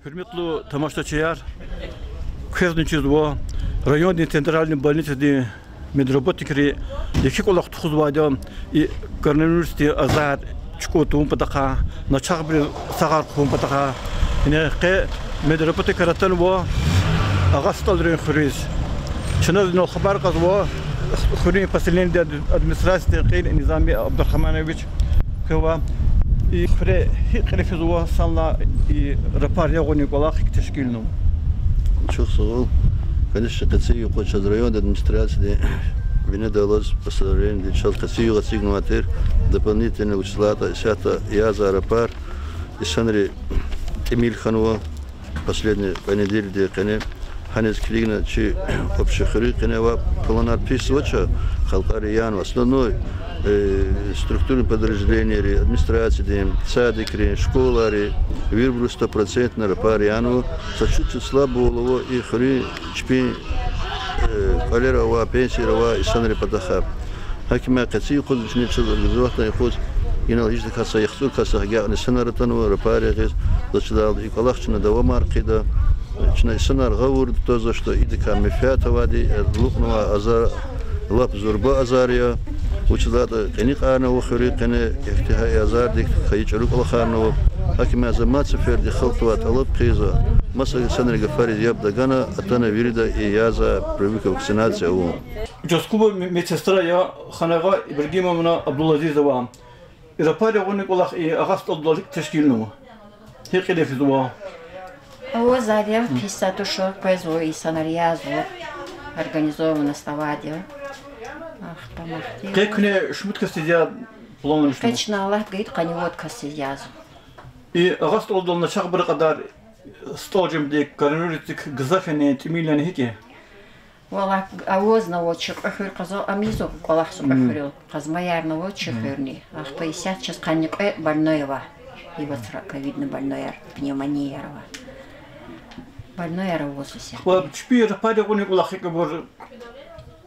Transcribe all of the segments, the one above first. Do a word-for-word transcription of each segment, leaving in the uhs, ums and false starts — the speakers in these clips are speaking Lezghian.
Гьуьрметлу тамашачияр, квезни чизва, райондин центральный больницадин медработникри еке кӀвалах тухузвайди я и коронавирусдин азар чукӀун тавун патахъай, начагъбурун сагъар хъувун патахъай. Ина къе медработникар атанва Агъа СтӀалрин хуьруьз. Чна инал хабар кьазва, хуьруьн поселениедин администрациядин кьил Низами Абдурагьманович квева. И хуьре гьикӀ кьиле физва санлай и рапар ягъунин кӀвалах гьикӀ тешкилнава? Чухсагъул. Конечно, къенин юкъуз чаз райондин администрациядин винедаллаз постановлениеди чаз къенин югъ эцигнавай тир дополнительно, вучиз лагьайтӀа исятда язавай рапар инсанри тӀимил хьанва последний кьве недельдин къене. Гьаниз килигна чи общий хуьруьн къене авай планар пис авач, халкьари янава. Основной структурный подразделениейри, администрациядин, садикрин, школайрин вирибуру стопроцентно рапар янава. Са чӀавуз слабовал ава и хуьруьн чпин кӀвалера авай, пенсияра авай инсанрин патахъай. Гьакимай къенин юкъуз чна чаз организоватьна юкъуз инал гьихдаказ са яхцӀур кас агакьна инсанар атанва рапар ягъиз. Заз чидайвал, и кӀвалах чна давамар хъийида. Чна инсанар гъавурда твазва, что идакай менфят авайди алукьнавай азар лап зурба азар я. Вучиз лагьайтӀа кьиникьарни ава хуьруьн къене, ихьтин гьа и азардик хьайи чӀуру кӀвалахарни ава. Гьакимай за мад сеферда халкьдивай тӀалаб хъийизва, маса инсанрин гафариз яб тагана, атана вирида и язавай прививка, вакцинация авун. Участковый ме-, медсестра я Ханагъа Ибрагимовна Абдулазизова. И рапар ягъунин кӀвалах и Агъа СтӀалдал гьикӀ тешкилнава? ГьикӀ кьиле физва? Авазва, пис туш, къвезва, инсанар язва, организованность авайди я. Ахпа махти. Къе куьне шумуд касдиз яз планламишнава? Къе чна, Аллагьди гайитӀа, къанни вад касдиз язва. И Агъа СтӀалдал начагъбурун кьадар СтӀал жемидик коронавирусдик гзаф яни, тӀимил яни гьикӀ я? Валлагь, авазни ава чи кьве хуьр, къаза ам ийизва кӀвалах са кьве хуьрел. Къазмаярни ава чи хуьрни. Ахпа исятда чаз къанни кьве больной ава. И вацра ковидный больнойяр, пневмонияяр ава. Больнойяр авазва исятда. Ва чпи рапар ягъунин кӀвалах гьикӀ, абур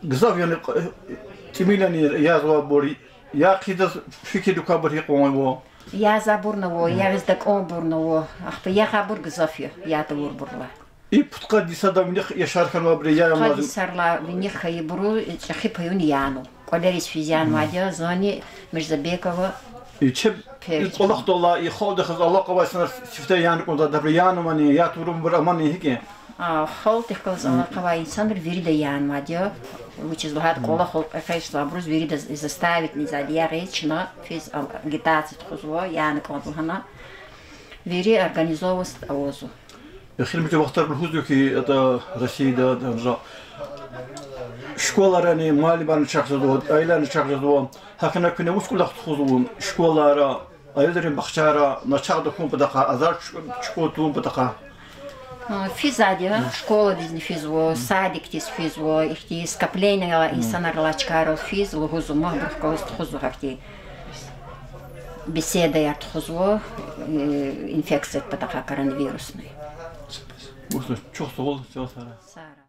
гзаф яни, тӀимил яни язавайбур, я хъийиз фикирда квайбур гьикьван ава? Язавайбурни ава, ягъиз такӀанбурни ава, ахпа ягъайбур гзаф я, ятӀа авурбурулай. И пудкъад йисарилай виних яшар хьанвайбуру я? Пудкъад йисарилай виних хьайибуру чӀехи паюни янава. КӀвалериз физ янавайди я, зани, Мирзабекова. И чеб, и кӀвалахдалай, и халкьдихъ галаз алакъа авай инсанар сифте яна кӀанзавайбуру янавани, ятӀа авурбур амани, гьикӀ я? А, халкьдихъ галаз алакъа авай инсанар вирида янавайди я. Вучиз лагьайтӀа кӀвалахал экъечӀзавайбуруз вирида заставитьни заз ягъиз, чна физ агитация тухузва, яна кӀанда лагьана. Вири организованность авазва. Эхиримжи вахтара лугьузва хьи, ятӀа Россияда, ятӀа школайрани муаллимарни чахъ жезва, аяларни чахъ жезва. ГьакӀ хьана куьне вуч кӀвалах тухузва школайра, аялрин бахчайра, начагъ тахьун патахъай, азар чукӀун тавун патахъай? А, физвайди я, школадизни физва, садикдиз физва, ихьтин скопление авай инсанрилай чкайрал физ, лугьузва, мугьбурухъ галаз тухузва гьахьтин беседаяр тухузва, э, инфекциядин патахъай, коронавирусный. Чухсагъул, чухсагъул. Сагърай.